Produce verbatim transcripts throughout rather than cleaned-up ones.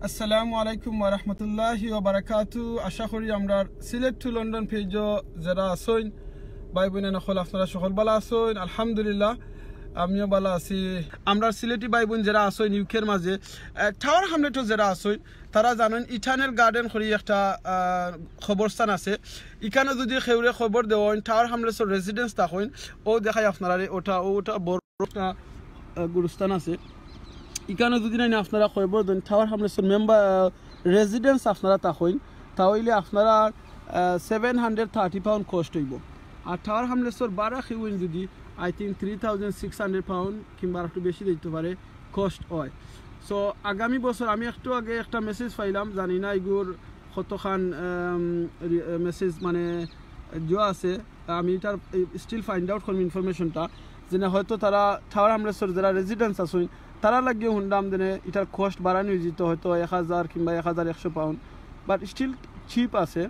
আসসালামু আলাইকুম ওয়া রাহমাতুল্লাহি ওয়া বারাকাতু। আশা করি আমরার সিলেট টু লন্ডন পেজও যেরা আছইন, ভাই বোন অকল, আপনারা সকল ভালা আছইন? আলহামদুলিল্লাহ, আমিও ভালা আছি। আমরার সিলেটি ভাই বোন যেরা আছইন ইউকের মাঝে, আহ, টাওয়ার হামলেটও যেরা আছইন, তারা জানইন ইটারনাল গার্ডেন করি একটা, আহ, কবরস্থান আছে। ইখানো যদি কেউরে কবর দেওয়া অইন, টাওয়ার হামলেটসর রেসিডেন্স থাকইন, ও দেখাই আপনারারে ওটা, ওটা বড় একটা, আহ, গুরুস্থান আছে। ইখানো যদি নাইন আপনারা কবর দেন, টাওয়ার হামলেটসর মেম্বার, আহ, রেসিডেন্স আপনারা থাকইন, তাহলে আপনারা, ah, seven hundred thirty pound cost অইবো। আর টাওয়ার হামলেটসর বারা কেউ অইন যদি, I think three thousand six hundred pound কিংবা আর একটু বেশি দিতে পারে কস্ট অয়। সো আগামী বছর আমি একটু আগে একটা মেসেজ পাইলাম, জানি না এগুর কতখান, আম, রি-, মেসেজ মানে জো আছে, আমি ইটার স্টিল ফাইন্ড আউট করমু ইনফরমেশনটা, যেনে হয়তো তারা টাওয়ার হামলেটসর যেরা রেসিডেন্স আছইন, তারার লাগিও হুনলাম যেনে ইটার কস্ট বাড়ানি অইযিতো হয়তো এক হাজার কিংবা এক হাজার একশো পাউন্ড, বাট স্টিল চিপ আছে,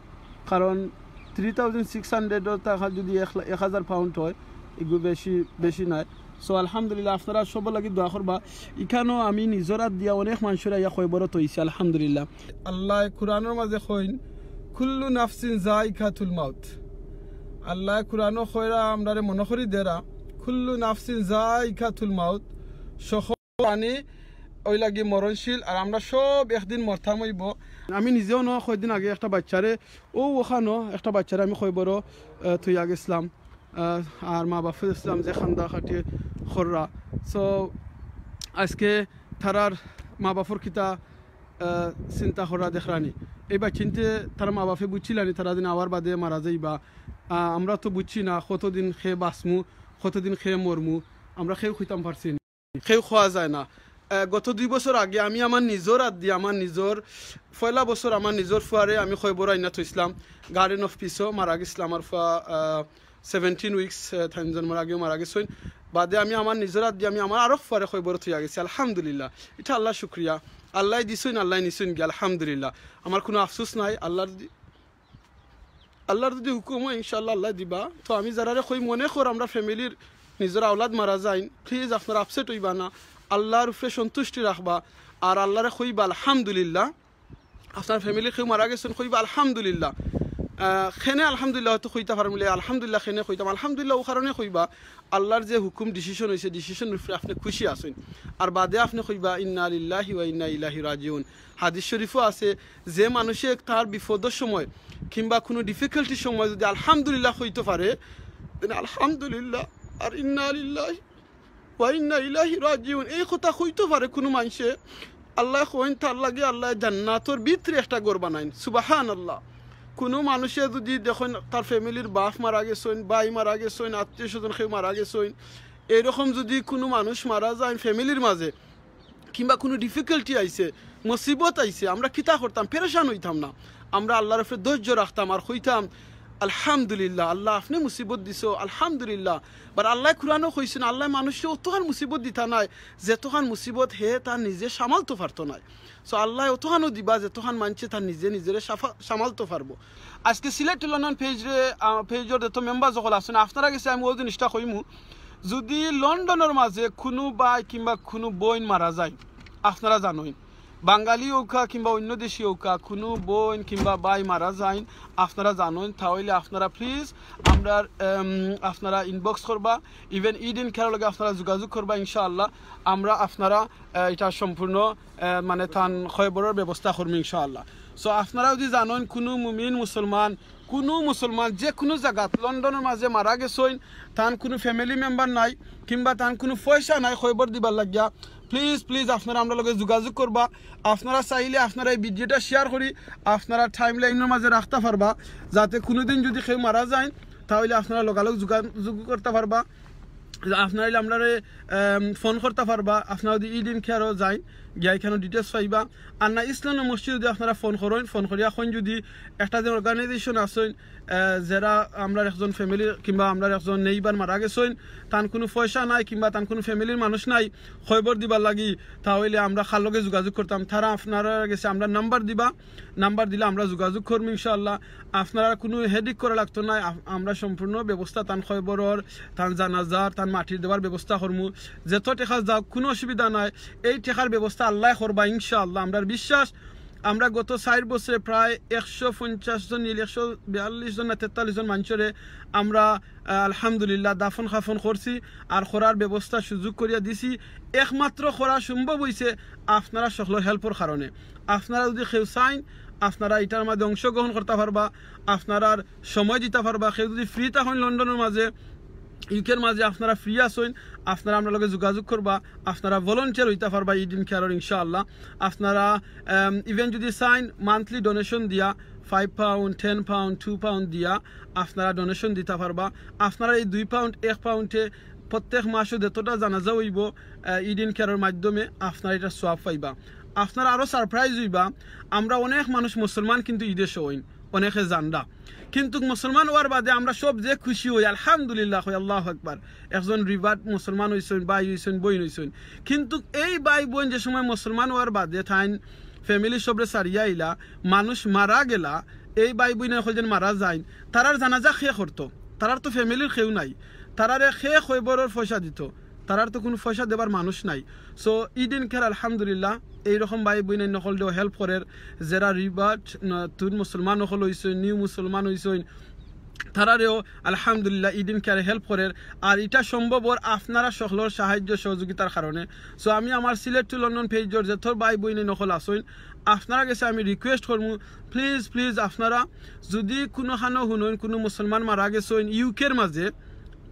কারণ থ্রি থাউজেন্ড সিক্স হান্ড্রেডর টাকা যদি এক লা-, এক হাজার পাউন্ড অয়, এগু বেশি, বেশি নায়। সো আলহামদুলিল্লাহ, আপনারা সবর লাগি দোয়া করবা। ইখানো আমি নিজর আত দিয়া অনেক মানষর আইয়া কবরো থইছি, আলহামদুলিল্লাহ। আল্লায় কুরআনর মাঝে কইন, "কুল্লু নাফসিন যায়িকাতুল মাউত।" আল্লায় কুরআনো কইরা আমরারে মনো করি দেরা, "কুল্লু নাফসিন যায়িকাতুল মাউত।" সকল প্রাণী অউ লাগি মরণশীল, আর আমরা সব একদিন মরতাম অইবো। আমি নিজেও ন কয়দিন আগে একটা বাইচ্চারে, অউ অখানো একটা বাইচ্চারে আমি কবরো, আহ, থইয়া গেছলাম। আহ, আর মা বাপে দেখলাম যে কান্দা কাটি কররা। সো আজকে তারার মা বাপর কিতা, আহ, চিন্তা কররা দেখরানি। এই বাইচ্চাইন্তে তারার মা বাপে বুঝছিলানি তারা দিন আওয়ার বাদে মারা যাইবা। আহ, আমরা তো বুঝছি না কতদিন কে বাঁচমু, কতদিন কে মরমু, আমরা কেউ কইতাম পারছি না। কেউ কওয়া যায় না। আহ, গত দুই বছর আগে আমি আমার নিজর আত দি, আমার নিজর, পয়লা বছর আমার নিজর ফুয়ারে আমি কবরো আইনা থইছলাম গার্ডেন অফ পিসো, মারা গেছলা আমার ফুয়া, আহ, সেভেন্টিন উইকস, আহ, তাইন জন্মর আগেও মারা গেছইন। বাদে আমি আমার নিজর আত দি আমি আমার আরক ফুয়ারে কবরো থইয়া গেছি, আলহামদুলিল্লাহ। ইটা আল্লার শুকরিয়া, আল্লায় দিছইন, আল্লায় নিছইন গিয়া, আলহামদুলিল্লাহ। আমার কুনু আফসোস নাই, আল্লার দি-, আল্লার যদি হুকুম অয়, ইনশাআল্লাহ আল্লায় দিবা। তো আমি যারারে কই, মনে কর আমরার ফ্যামিলির নিজর আওলাদ মারা যাইন, প্লিজ আপনারা আপসেট অইবা না, আল্লার উপরে সন্তুষ্টি রাখবা, আর আল্লারে কইবা আলহামদুলিল্লাহ। আপনার ফ্যামিলির কেউ মারা গেছইন, কইবা আলহামদুলিল্লাহ। আহ, কেনে আলহামদুলিল্লাহ হয়তো কইতা পারমু না, আলহামদুলিল্লাহ কেনে কইতাম, আলহামদুলিল্লাহ অউ কারণে কইবা, আল্লার যে হুকুম ডিসিশন অইছে, ডিসিশনর উপরে আপনে খুশি আছইন। আর বাদে আপনে কইবা, "ইন্না লিল্লাহি ওয়া ইন্না ইলাইহি রাজিউন।" হাদিস শরীফও আছে, যে মানষে তার বিপদর সময় কিংবা কুনু ডিফিকাল্টির সময় যদি আলহামদুলিল্লাহ কইতো পারে, then আলহামদুলিল্লাহ আর ইন্না লিল্লাহি ওয়া ইন্না ইলাইহি রাজিউন এই কথা কইতো পারে কুনু মানষে, আল্লায় কইন তার লাগি আল্লায় জান্নাতর ভিতরে একটা ঘর বানাইন। সুবহানাল্লাহ। কুনু মানষে যদি দেখইন তার ফ্যামিলির বাপ মারা গেছইন, ভাই মারা গেছইন, আত্মীয় স্বজন কেউ মারা গেছইন, এইরকম যদি কুনু মানুষ মারা যাইন ফ্যামিলির মাঝে, কিংবা কুনু ডিফিকাল্টি আইছে, মুসিবত আইছে, আমরা কিতা করতাম? পেরেশান অইতাম না, আমরা আল্লার উপরে ধৈর্য রাখতাম আর কইতাম, "আলহামদুলিল্লাহ, আল্লাহ আপনে মুসিবত দিছো, আলহামদুলিল্লাহ।" বাট আল্লায় কুরআনো কইছইন, আল্লায় মানষরে অতখান মুসিবত দিতা নায়, যেতখান মুসিবত হে তার নিজে সামালতো পারতো নায়। সো আল্লায় অতখানও দিবা, যেতখান মানষে তার নিজে নিজরে সাফা-, সামালতো পারবো। আজকে সিলেট টু লন্ডন পেজরে, আহ, পেজর যত মেম্বার অকল আছইন, আপনারার গেছে আমি অউ জিনিসটা কইমু, যদি লন্ডনর মাঝে কুনু ভাই কিংবা কুনু বইন মারা যায়, আপনারা জানইন, বাঙালি অউক্কা কিংবা অইন্য দেশি অউক্কা, কুনু বইন কিংবা ভাই মারা যাইন, আপনারা জানইন, তাইলে আপনারা প্লিজ আমরার, এম, আপনারা ইনবক্স করবা, ইভেন ইডেন কেয়ারর লগে আপনারা যোগাযোগ করবা, ইনশাআল্লাহ আমরা আপনারা, আহ, ইটা সম্পূর্ণ, আহ, মানে তান কবরর ব্যবস্থা করমু ইনশাআল্লাহ। সো আপনারা যদি জানইন কুনু মুমিন মুসলমান, কুনু মুসলমান যে কুনু জাগাত লন্ডনর মাঝে মারা গেছইন, তান কুনু ফ্যামিলি মেম্বার নাই কিংবা তান কুনু পয়সা নাই কবর দিবার লাগিয়া, প্লিজ, প্লিজ আপনারা আমরার লগে যোগাযোগ করবা। আপনারা চাইলে আপনারা এই ভিডিওটা শেয়ার করি আপনারা টাইমলাইনর মাঝে রাখতা পারবা, যাতে কুনুদিন যদি কেউ মারা যাইন, তাইলে আপনারা লগালগ যোগাযোগ করতা পারবা। আপনারা অইলে আমরারে, এম, ফোন করতা পারবা। আপনারা যদি ইডেন কেয়ারও যাইন, গিয়া ইখানো ডিটেলস পাইবা। আর না ইসলাম মসজিদ যদি আপনারা ফোন করইন, ফোন করিয়া কইন যদি একটা যে অর্গানাইজেশন আছইন, আহ, যেরা আমরার একজন ফ্যামিলি কিংবা আমরার একজন নেইবার মারা গেছইন, তান কুনু পয়সা নাই কিংবা তান কুনু ফ্যামিলির মানুষ নাই কবর দিবার লাগি, তাইলে আমরা কার লগে যোগাযোগ করতাম, তারা আপনারার গেছে আমরার নাম্বার দিবা, নাম্বার দিলে আমরা যোগাযোগ করমু ইনশাআল্লাহ। আপনারা কুনু হেডেক করা লাগতো নায়, আপ-, আমরা সম্পূর্ণ ব্যবস্থা তান কবরর, তান জানাজার, তান মাটির দেওয়ার ব্যবস্থা করমু। যত টেকা যাউক কুনু অসুবিধা নাই, এই টেকার ব্যবস্থা আল্লায় করবা ইনশাআল্লাহ। আমরার বিশ্বাস, আমরা গত চাইর বছরে প্রায় একশো পঞ্চাশ জন, নীল একশো বিয়াল্লিশ জন না তেতাল্লিশ জন মানষরে আমরা, আহ, আলহামদুলিল্লাহ দাফন কাফন করছি, আর করার ব্যবস্থা সুযোগ করিয়া দিছি। একমাত্র করা সম্ভব অইছে আপনারা সকলর হেল্পর কারণে। আপনারা যদি কেউ চাইন, আপনারা ইটার মাঝে অংশগ্রহণ করতা পারবা, আপনারার সময় দিতা পারবা। কেউ যদি ফ্রি থাকইন লন্ডনর মাঝে, ইউকের মাঝে আপনারা ফ্রি আছইন, আপনারা আমরার লগে যোগাযোগ করবা, আপনারা ভলান্টিয়ার অইতা পারবা ইডিন কেয়ারর ইনশাআল্লাহ। আপনারা, আম, ইভেন যদি চাইন মান্থলি ডোনেশন দিয়া, five pound, ten pound, two pound দিয়া আপনারা ডোনেশন দিতা পারবা। আপনারা এই দুই পাউন্ড, এক পাউন্ডে প্রত্যেক মাসো যতটা জানাজা অইবো, আহ, ইডিন কেয়ারর মাধ্যমে আপনারা ইটার সওয়াব পাইবা। আপনারা আরো সারপ্রাইজ অইবা, আমরা অনেক মানুষ মুসলমান কিন্তু ইদেশো অইন, অনেকে জানরা, কিন্তু মুসলমান অওয়ার বাদে আমরা সব যে খুশি অই, আলহামদুলিল্লাহ কই, আল্লাহু আকবার। একজন রিভার্ট মুসলমান অইছইন, ভাই অইছইন, বইন অইছইন, কিন্তু এই ভাই বইন যে সময় মুসলমান অওয়ার বাদে তাইন ফ্যামিলি সবরে ছাড়িয়া আইলা, মানুষ মারা গেলা, এই ভাই বইন অকল যেন মারা যাইন, তারার জানাজা কে করতো? তারার তো ফ্যামিলির কেউ নাই, তারারে কে কবরর পয়সা দিতো? তারার তো কুনু পয়সা দেবার মানুষ নাই। সো ইডিন কেয়ার আলহামদুলিল্লাহ এইরকম ভাই বইন অকলরেও হেল্প করের, যেরা রিভার্ট, ন-, তুন মুসলমান অকল অইছইন, নিউ মুসলমান অইছইন, তারারেও আলহামদুলিল্লাহ ইডিন কেয়ারে হেল্প করের। আর ইটা সম্ভব অর আপনারা সকলর সাহায্য সহযোগিতার কারণে। সো আমি আমার সিলেট টু লন্ডন পেজর যেতর ভাই বইন অকল আছইন, আপনারা গেছে আমি রিকোয়েস্ট করমু, প্লিজ, প্লিজ আপনারা যদি কুনুখানো হুনইন কুনু মুসলমান মারা গেছইন ইউকের মাঝে,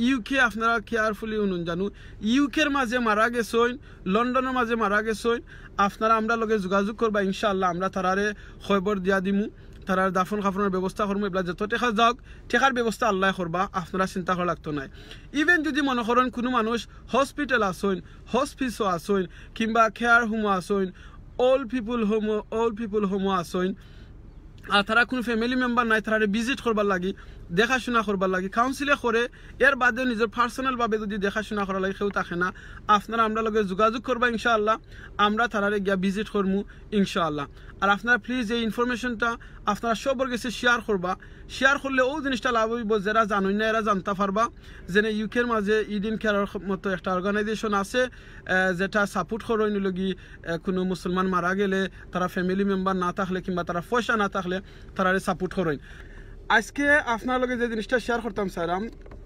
ইউকে আপনারা কেয়ারফুলি হুনইন জানু, ইউকের মাঝে মারা গেছইন, লন্ডনর মাঝে মারা গেছইন, আপনারা আমরার লগে যোগাযোগ করবা, ইনশাআল্লাহ আমরা তারারে কবর দিয়া দিমু, তারার দাফন কাফনর ব্যবস্থা করমু। এবলা যত টেকা যাউক, টেকার ব্যবস্থা আল্লায় করবা, আপনারা চিন্তা করা লাগতো নায়। ইভেন যদি মনো করইন কুনু মানুষ হসপিটাল আছইন, হসপিসো আছইন, কিংবা কেয়ার হোমো আছইন, old people Homo, old people Homo আছইন, আর তারার কুনু ফ্যামিলি মেম্বার নাই, তারারে ভিজিট করবার লাগি, দেখাশুনা করবার লাগি কাউন্সিলে করে, এর বাদেও নিজর পার্সোনাল ভাবে যদি দেখাশুনা করার লাগি কেউ থাকে না, আপনারা আমরার লগে যোগাযোগ করবা ইনশাআল্লাহ, আমরা তারারে গিয়া ভিজিট করমু ইনশাআল্লাহ। আর আপনারা প্লিজ এই ইনফরমেশনটা আপনারা সবর গেছে শেয়ার করবা। শেয়ার করলে অউ জিনিসটা লাভ অইবো, যেরা জানইন না এরা জানতা পারবা। যেনে ইউকের মাঝে ইডিন কেয়ারর মতো একটা অর্গানাইজেশন আছে, আহ, যেটা সাপোর্ট করইন অইলো গি, আহ, কুনু মুসলমান মারা গেলে, তারার ফ্যামিলি মেম্বার না থাকলে কিংবা তারার পয়সা না থাকলে, তারারে সাপোর্ট করইন। আজকে আপনার লগে যে জিনিসটা শেয়ার করতাম চাইরাম,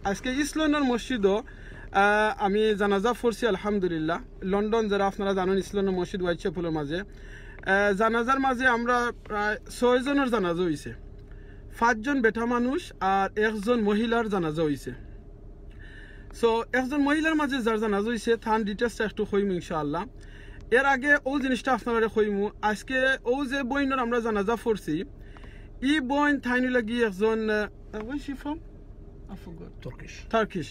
আজকে ইস্ট লন্ডন মসজিদো, আহ, আমি জানাজা পড়ছি আলহামদুলিল্লাহ। লন্ডন যেরা আপনারা জানইন ইস্ট লন্ডন মসজিদ হোয়াইট চ্যাপেলর মাঝে, আহ, জানাজার মাঝে আমরা প্রায় ছয় জনর জানাজা অইছে, পাঁচজন বেটা মানুষ আর একজন মহিলার জানাজা অইছে। সো একজন মহিলার মাঝে যার জানাজা অইছে, তান ডিটেলসটা একটু কইমু ইনশাআল্লাহ। এর আগে অউ জিনিসটা আপনারারে কইমু, আজকে অউ যে বইনর আমরা জানাজা পড়ছি, ই বইন তাইন অইলা গি একজন, আহ, where is she from? I forgot. Turkish. Turkish.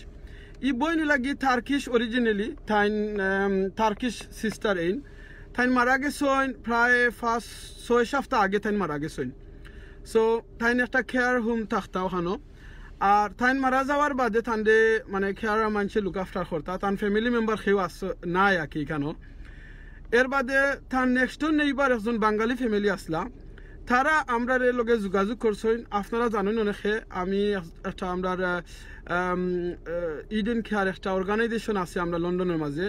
ই বইন অইলা গি Turkish originally, তাইন, আম, Turkish সিস্টার এইন। তাইন মারা গেছইন প্রায় পাঁচ, ছয় সপ্তাহ আগে তাইন মারা গেছইন। সো তাইন একটা কেয়ার হোম থাকতা অখানো। আর তাইন মারা যাওয়ার বাদে তানরে মানে কেয়ারর মানষে লুক আফটার করতা, তান ফ্যামিলি মেম্বার কেউ আস-, নাই আর কি ইখানো। এর বাদে তান নেক্সট ডোর নেইবার একজন বাঙালি ফ্যামিলি আছলা, তারা আমরার লগে যোগাযোগ করছইন। আপনারা জানইন অনেকে, আমি এক-, একটা আমরার, আহ, আম, আহ, ইডেন কেয়ার একটা অর্গানাইজেশন আছে আমরা লন্ডনর মাঝে।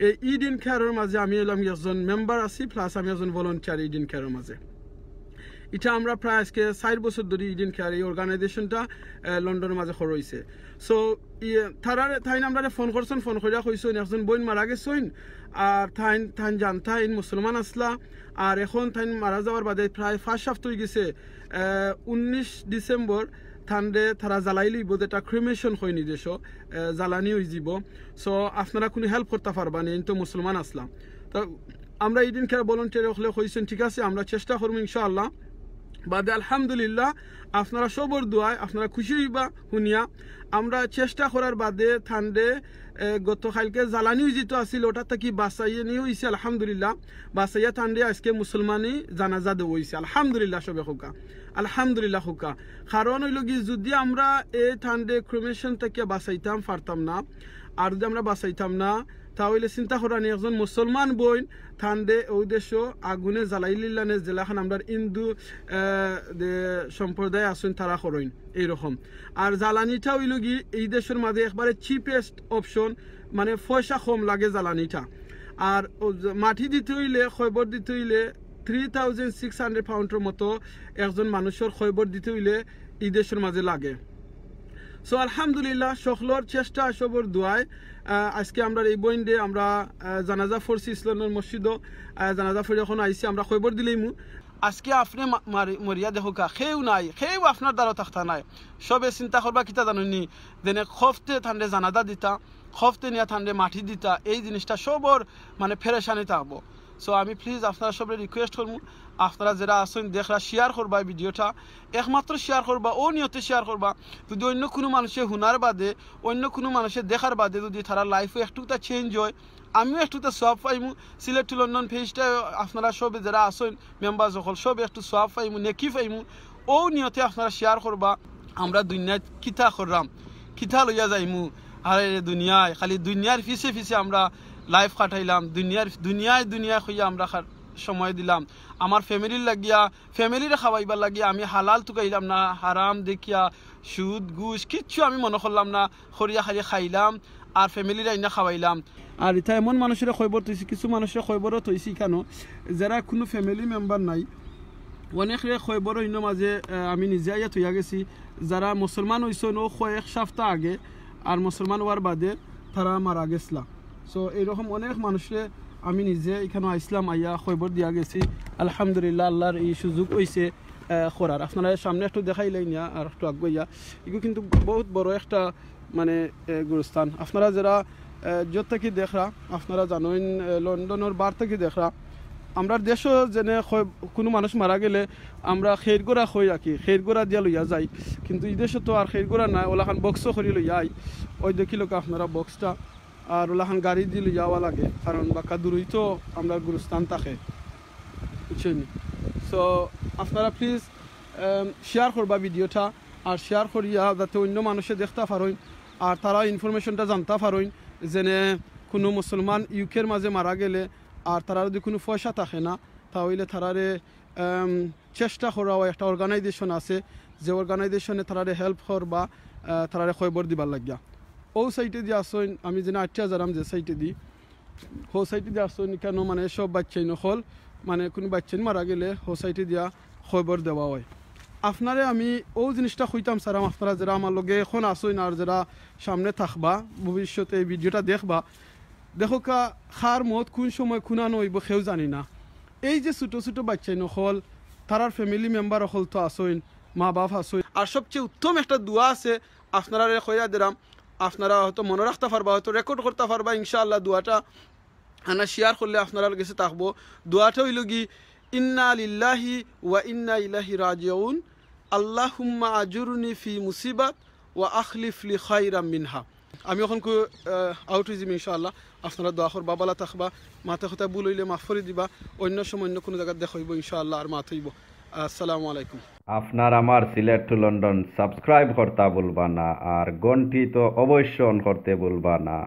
এই ইডেন কেয়ারর মাঝে আমি অইলাম একজন মেম্বার আছি, প্লাস আমি একজন ভলান্টিয়ার ইডেন কেয়ারর মাঝে। ইটা আমরা প্রায় আজকে চাইর বছর ধরি ইডেন কেয়ার এই অর্গানাইজেশনটা, আহ, লন্ডনর মাঝে করা অইছে। সো, ইয়ে, তারারে, তাইন আমরারে ফোন করছইন, ফোন করিয়া কইছইন, একজন বইন মারা গেছইন, আর তাইন, তাইন জানতা, এইন মুসলমান আছলা, আর এখন তাইন মারা যাওয়ার বাদে প্রায় পাঁচ সপ্তাহ অইগেছে, আহ, উনিশ ডিসেম্বর তানরে তারা জ্বালাইলিবো, যেটা ক্রিমেশন কইন ইদেশো, আহ, জ্বালানি অইযিবো। সো, আপনারা কুনু হেল্প করতা পারবা নি, এইন তো মুসলমান আছলা। তো, আমরা ইডেন কেয়ার ভলান্টিয়ার অকলে কইছইন, ঠিক আছে, আমরা চেষ্টা করমু ইনশাআল্লাহ। বাদে আলহামদুলিল্লাহ, আপনারা সবর দোয়ায় আপনারা খুশি অইবা হুনিয়া। আমরা চেষ্টা করার বাদে তানরে, এ, গত কাইলকে জ্বালানি অইযিতো আছিল, ওটার থাকি বাঁচাইয়া নিয়া অইছে আলহামদুলিল্লাহ। বাঁচাইয়া তানরে আজকে মুসলমানি জানাজা দেওয়া অইছে আলহামদুলিল্লাহ। সবে কউক্কা আলহামদুলিল্লাহ কউক্কা। কারণ অইলো গি, যদি আমরা এই তানরে ক্রিমেশন থাকি বাঁচাইতাম পারতাম না, আর যদি আমরা বাঁচাইতাম না, তা অইলে চিন্তা করা নি, একজন মুসলমান বইন তানরে অউ দেশো আগুনে জ্বালাইলিলা নে, যেলাখান আমরার হিন্দু, আহ, যে সম্প্রদায় আছইন তারা করইন এইরকম। আর জ্বালানিটা অইলো গি ইদেশর মাঝে একবারে চিপেস্ট অপশন, মানে পয়সা কম লাগে জ্বালানিটা। আর ও যে মাটি দিতে অইলে, খয়বর দিতে অইলে থ্রি থাউজেন্ড সিক্স হান্ড্রেড পাউন্ডর মতো একজন মানুষর খয়বর দিতে অইলে ই দেশর মাঝে লাগে। সো আলহামদুলিল্লাহ, সকলর চেষ্টা, সবর দোয়ায়, আহ, আজকে আমরার এই বইনরে আমরা, আহ, জানাজা পড়ছি ইসলামর মসজিদো, আহ, জানাজা পড়ি অখন আইছি আমরা খয়বর দিলাইমু। আজকে আপনে মা-, মারি-, মরিয়া দেখউক্কা, কেউ নাই, কেউ আপনার দ্বারো থাকতা নায়। সবে চিন্তা করবা কিতা জানইননি, যেনে খফতে তানরে জানাজা দিতা, খফতে নিয়া তানরে মাটি দিতা, এই জিনিসটা সবর মানে পেরেশানি থাকবো। সো আমি প্লিজ আপনারা সবরে রিকোয়েস্ট করমু, আপনারা যেরা আছইন দেখরা শেয়ার করবা এই ভিডিওটা, একমাত্র শেয়ার করবা, অউ নিয়তে শেয়ার করবা। যদি অইন্য কুনু মানুষে হুনার বাদে, অইন্য কুনু মানুষে দেখার বাদে যদি তারার লাইফো একটুতা চেঞ্জ অয়, আমিও একটুতা সওয়াব পাইমু। সিলেট টু লন্ডন পেজটা আপনারা সবে যেরা আছইন, মেম্বার সকল সবে একটু সওয়াব পাইমু, নেকি পাইমু। অউ নিয়তে আপনারা শেয়ার করবা। আমরা দুনিয়াত কিতা কররাম, কিতা লইয়া যাইমু? আরে রে দুনিয়ায়, খালি দুনিয়ার পিছে পিছে আমরা লাইফ কাটাইলাম, দুনিয়ার, দুনিয়ায় দুনিয়ায় কইয়া আমরা খা-, সময় দিলাম। আমার ফ্যামিলির লাগিয়া, ফ্যামিলিরে খাওয়াইবার লাগিয়া আমি হালাল তুকাইলাম না, হারাম দেখিয়া, সুদ, ঘুষ, কিচ্ছু আমি মনো করলাম না, করিয়া খালি খাইলাম আর ফ্যামিলিরে আইনা খাওয়াইলাম। আর ইতা এমন মানুষরে খয়বর থইছি, কিছু মানুষরে খয়বরও থইছি ইখানো, যেরা কুনু ফ্যামিলি মেম্বার নাই, অনেকরে খয়বর অইন্য মাঝে, আহ, আমি নিজে আইয়া থইয়া গেছি, যারা মুসলমান অইছইন অউ কয়েক সাপ্তা আগে, আর মুসলমান অওয়ার বাদে তারা মারা গেছলা। সো এইরকম অনেক মানুষরে আমি নিজে ইখানো আইছলাম, আইয়া খয়বর দিয়া গেছি। আলহামদুলিল্লাহ, আল্লার ই সুযোগ অইছে, আহ, করার। আপনারা সামনে একটু দেখাইলাই নিয়া আর একটু আগুয়াইয়া। ইগু কিন্তু বউত বড় একটা মানে, এ, গুরুস্থান। আপনারা যেরা, এ, যত থাকি দেখরা, আপনারা জানইন, এ, লন্ডনর বার থাকি দেখরা, আমরার দেশো যেনে কয়-, কুনু মানুষ মারা গেলে আমরা খেইর গড়া কই রাখি, খেইর গড়া দিয়া লইয়া যাই, কিন্তু ই দেশো তো আর খেইর গড়া নাই, অলাখান বক্সো করি লইয়া আই। অউ দেখিলাউক্কা আপনারা বক্সটা, আর অলাখান গাড়ি দি লইয়া আওয়া লাগে, কারণ বাক্কা দূরই তো আমরার গুরুস্থান থাকে, বুঝছইননি? সো আপনারা প্লিজ শেয়ার করবা ভিডিওটা, আর শেয়ার করিয়া যাতে অইন্য মানুষে দেখতা পারইন, আর তারা ইনফরমেশনটা জানতা পারইন, যেনে কুনু মুসলমান ইউকের মাঝে মারা গেলে, আর তারার যদি কুনু পয়সা থাকে না, তা অইলে তারারে, আম, চেষ্টা করা অয়, একটা অর্গানাইজেশন আছে, যে অর্গানাইজেশনে তারারে হেল্প করবা, আহ, তারারে খয়বর দিবার লাগিয়া। অউ সাইডে দি আছইন, আমি যেনে আটিয়া যারাম যে সাইডে দি, হউ সাইডে দি আছইন ইখানো মানে সব বাইচ্চাইন অকল, মানে কুনু বাইচ্চাইন মারা গেলে হউ সাইডে দিয়া খবর দেওয়া অয়। আপনারে আমি অউ জিনিসটা কইতাম চাইরাম, আপনারা যেরা আমার লগে অখন আছইন আর যেরা সামনে থাকবা, ভবিষ্যতে এই ভিডিওটা দেখবা, দেখউক্কা, কার মউত কুন সময় কুনানো অইবো কেউ জানি না। এই যে ছোট ছোট বাইচ্চাইন অকল, তারার ফ্যামিলি মেম্বার অকল তো আছইন, মা বাপ আছইন। আর সবচেয়ে উত্তম একটা দোয়া আছে, আপনারারে কইয়া দিরাম, আপনারা হয়তো মনো রাখতা পারবা, হয়তো রেকর্ড করতা পারবা, ইনশাআল্লাহ দোয়াটা আনা শেয়ার করলে আপনারার গেছে থাকবো। দোয়াটা অইলোগি, ইন্না লিল্লাহি ওয়া ইন্না ইলাইহি রাজিউন, আল্লাহুম্মা আজুরনি ফি মুসিবাত ওয়া আখলিফ লি খাইরাম মিনহা। আমি অখন কু-, আহ, আউট অইযিমু ইনশাআল্লাহ। আপনারা দোয়া করবা, ভালা থাকবা, মাতে কথা ভুল অইলে মাফ করি দিবা, অইন্য সময় অইন্য কুনু জাগাত দেখা অইবো ইনশাআল্লাহ, আর মাত অইবো। আসসালামু আলাইকুম। আপনারা আমার সিলেট টু লন্ডন সাবস্ক্রাইব করতা ভুলবা না, আর ঘন্টি তো অবশ্য অন করতে ভুলবা না।